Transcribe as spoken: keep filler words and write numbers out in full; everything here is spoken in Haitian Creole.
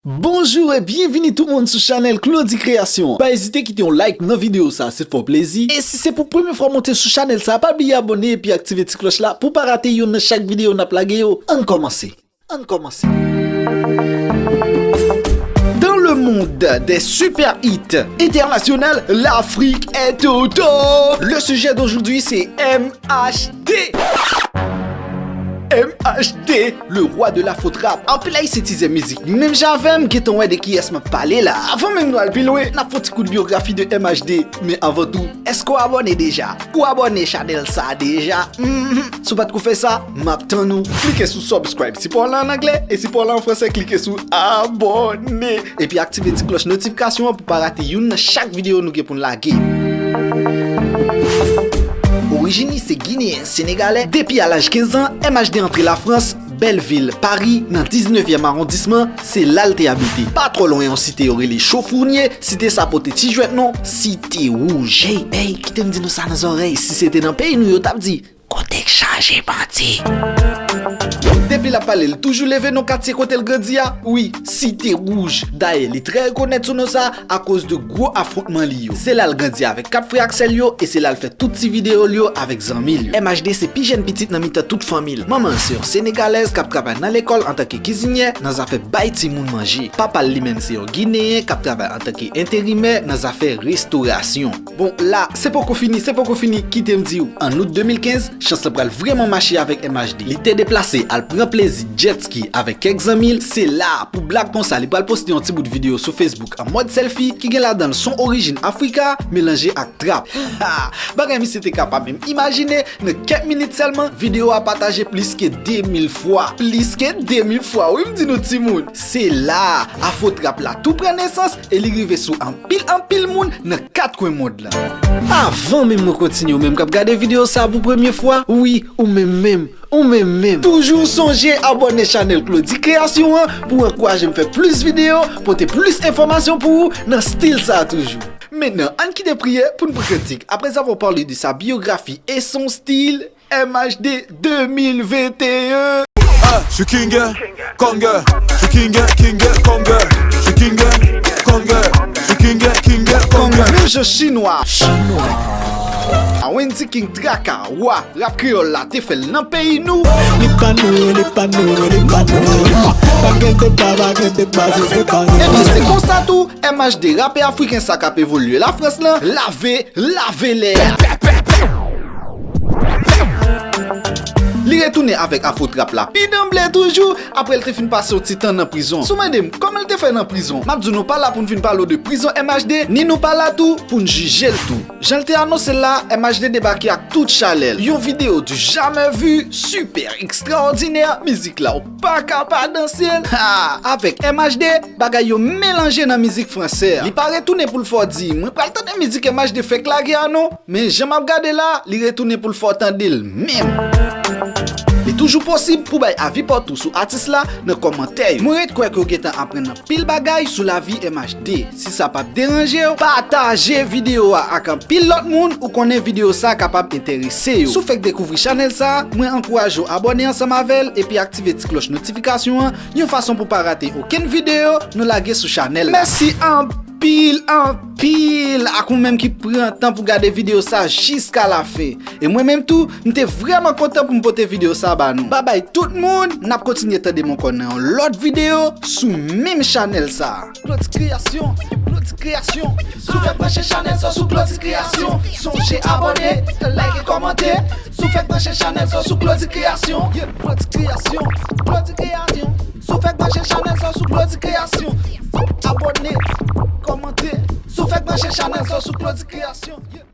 Bonjou e byenvini tout moun sou chanèl Claudy Création. Pa ezite kite yon like nan videyo sa, se t fè w plezi. E si se pou premye fwa w monte sou chanèl sa, pa bliye abòne epi aktive ti klòch la pou w pa rate youn nan chak videyo n ap lage yo. Ann kòmanse. Ann kòmanse. Dans le monde des super hits internationaux, l'Afrique est au top. Le sujet d'aujourd'hui, c'est M H D. M H D, le roi de l'afro-trap. Anpil Ayisyen tizè mizik menm jan avè m, gentan wè de kiyès m ap pale la. Avan menm nou al pi lwen, n ap fè yon ti kout biyografi de M H D. Men avan tou, èske w abòne deja? Ou abòne chanèl sa deja? Mhm. Si w pa t ko fè sa, m ap tann ou. Klike sou subscribe si pa w la an anglè, e si pa w la an fransè, klike sou abòne. Epi aktive ti klòch notifikasyon an pou w pa rate youn nan chak videyo nou gen pou n lage. Orijin li se gineyen senegalè. Depi a laj kenz an, M H D antre Lafrans, bèl vil Pari, nan diznèvyèm awondisman, se la l te abite. Pa twò lwen yon site yo rele Chofournier, site sa pote ti jwèt non, Site Wouj. Ey, ey, kite m di nou sa nan zòrèy, si se te nan peyi nou, yo t ap di, kote k chaje bandi. Depi l ap pale, l toujou leve non katye kote l grandi a, wi, Site Wouj. Dayè, li trè rekonèt sou non sa akoz de gwo afwontman li yo. Se la l grandi avèk kat frè ak sè l yo e se la l fè tout ti videyo l yo avèk zanmi l yo. M H D se pi jèn pitit nan mitan tout fanmi l. Manman l se yon senegalèz k ap travay nan lekòl antanke kizinyè nan zafè bay timoun manje. Papa l li menm se yon gineyen k ap travay antanke enterimè nan zafè restorasyon. Bon, la, se poko fini, se poko fini, kite m di w. An out de mil kenz, chans lan pral vrèman mache avèk M H D. Li te deplase al pran plezi jet ski avèk kèk zanmi l. Se la, pou blag konsa, li pral poste yon ti bout videyo sou Facebook an mòd selfie ki gen ladan l son orijin Afrika melanje ak trap. Ha! Bagay misye te ka pa menm imajine, nan kèk minit sèlman, videyo a pataje plis ke de mil fwa. Plis ke de mil fwa, wi, m di nou timoun. Se la, afro trap la tou pran nesans e li rive sou anpil, anpil moun nan kat kwen mond lan. Avan menm nou kontinye, ou menm k ap gade videyo sa pou premye fwa, wi, ou menm menm, ou menm menm, toujou sonje abòne chanèl Claudy Création an pou w ankouraje m fè plis videyo, pote plis enfòmasyon pou ou nan stil sa toujou. Mentnan, ann kite priyè pou n pran kantik. Après avoir parlé de sa biographie et son style, M H D de mil venteyen. Ah, je suis King, Kong, je suis King, King, Kong, je suis King, Kong, je suis King, King, Kong. Kong, le jeu chinois. Chinois. A Wendy King Traka, wa rap kreyòl la te fè l nan peyi nou. Li pa nou, li pa nou, li pa nou. Pa gen deba, pa gen deba, se, se pa nou. Ebyen, se konsa tou, M H D, rapè afriken sa k ap evolye Lafrans lan, lave, lave lè a. Li retounen avèk afro trap la pi danble toujou, apre l te fin pase yon ti tan nan prizon. Si w mande m kòman l te fè nan prizon, m ap di w nou pa la pou n vin pale w de prizon M H D, ni nou pa la tou pou n jije l tou. Jan l te anonse l la, M H D debake ak tout chalè l. Yon videyo du jamais vu, super extraordinaire, mizik la w pa ka pa danse l. Ha! Avèk M H D, bagay yo melanje nan mizik fransè a. Li pa retounen pou l fè w di, mwen pral tande mizik M H D fèk lage a non. Men jan m ap gade la, li retounen pou l fè w tande l menm. Li toujou posib pou bay avi pa w tou sou atis la nan kòmantè yo. Mwen ret kwè ke w gentan aprann anpil bagay sou lavi M H D. Si sa p ap deranje w, pataje videyo a ak anpil lòt moun ou konnen videyo sa kapab enterese yo. Si w fèk dekouvri chanèl sa, mwen ankouraje w abòne ansanm avè l epi aktive ti klòch notifikasyon an yon fason pou w pa rate okenn videyo nou lage sou chanèl la. Mèsi anpil, anpil ak ou menm ki pran tan pou gade videyo sa jiska lafen. E mwen menm tou, m te vrèman kontan pou m pote videyo sa ba nou. Babay tout moun, n ap kontinye tande m ankò nan yon lòt videyo sou menm chanèl sa. Claudy Création, Claudy Création. Si w fèk branche chanèl sa sou Claudy Création, sonje abòne, like e kòmante. Si w fèk branche chanèl sa sou Claudy Création, yeah, Claudy Création, Claudy Création. Si w fèk branche chanèl sa sou Claudy Création, abòne, kòmante. Si w fèk branche chanèl sa sou Claudy Création, yeah.